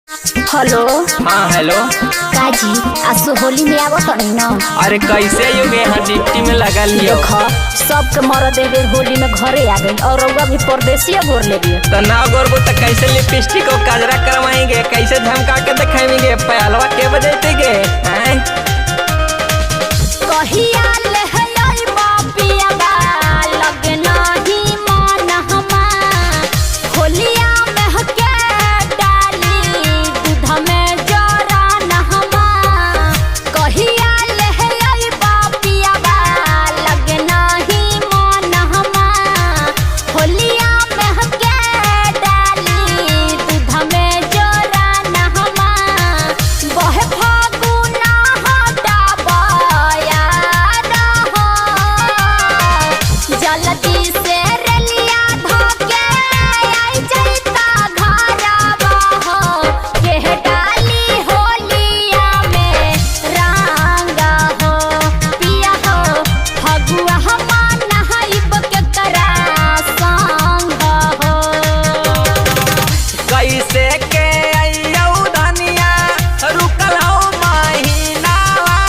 Hello. हाँ, hello. काजी, आसो होली में आवत नहीं ना? अरे, कैसे युगे यहाँ डिप्टी में लगल हियो। देख, सबके मरद ए बेर होली में घरे आ गई और रउआ भी परदेसिया गोर ले लिए। तो ना गोरबो तो कैसे लिपस्टिक और काजरा करवाएंगे? कैसे धमका के दिखाएंगे? प्यालवा के बजेते गे हैं? कहिया ले हई बापिया बा लगे नाही मन हमा, होलिया में हके डाली दूध में जरा नहमा। कहिया ले हई बापिया बा लगे नाही मन हमा, होलिया में हके डाली दूध में जरा नहमा। बहे फागुना हटा बया रहो, जल्दी से रेलिया धोके आई जैता घरवा हो, के डाली होलिया में रंग हो। पिया हो, फगुआ हम नहाइब के करा संग हो। कैसे के अइयौ धनिया, रुकल हौ महीनावा।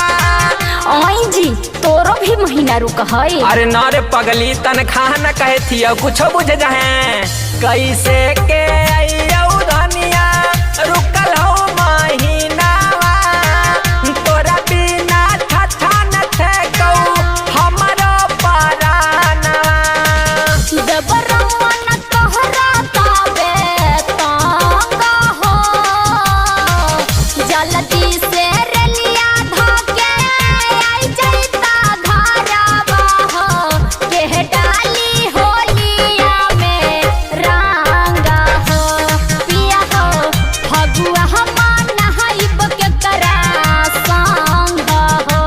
आई जी, तोरो भी महीना रुक है? अरे ना रे पगली, तनख्वाह न कहे थी कुछो बुझ जाए। कैसे के अइयौ धनिया, रुकल हौ महीनावा, तोरा बिना छछा न थे कौ हमरो परानवा। देवरवा न तोहरा ताबे तंग हो, जल्दी से रेलिया धोके आई जैता घरवा हो, के डाली होलिया में रंग हो। पिया हो, फगुआ हम नहाइब के करा संग हो।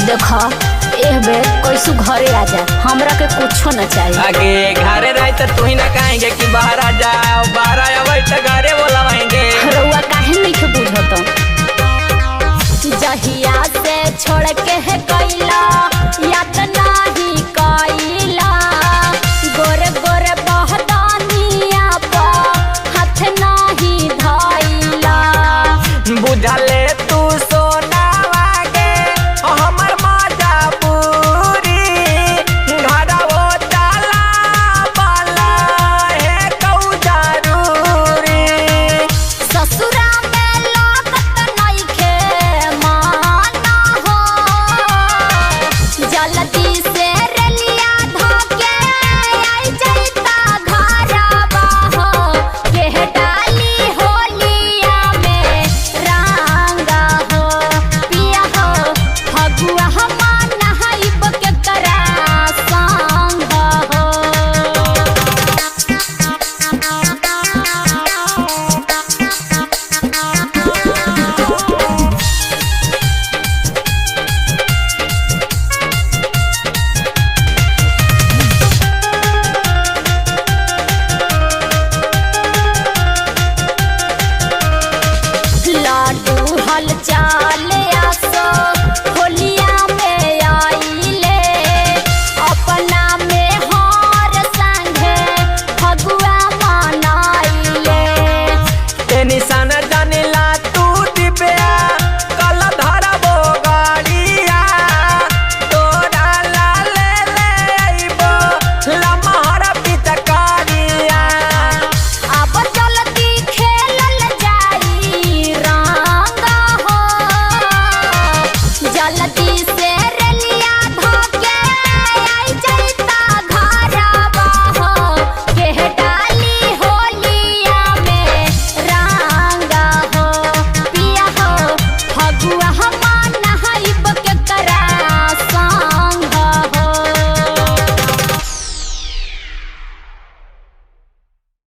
देख, एह बेर कैसु घरे आ जा, हमरा के कुछो न चाहिए। आगे घरे रहे तो तू ही ना कहेंगे कि बाहर आ जाओ, बाहर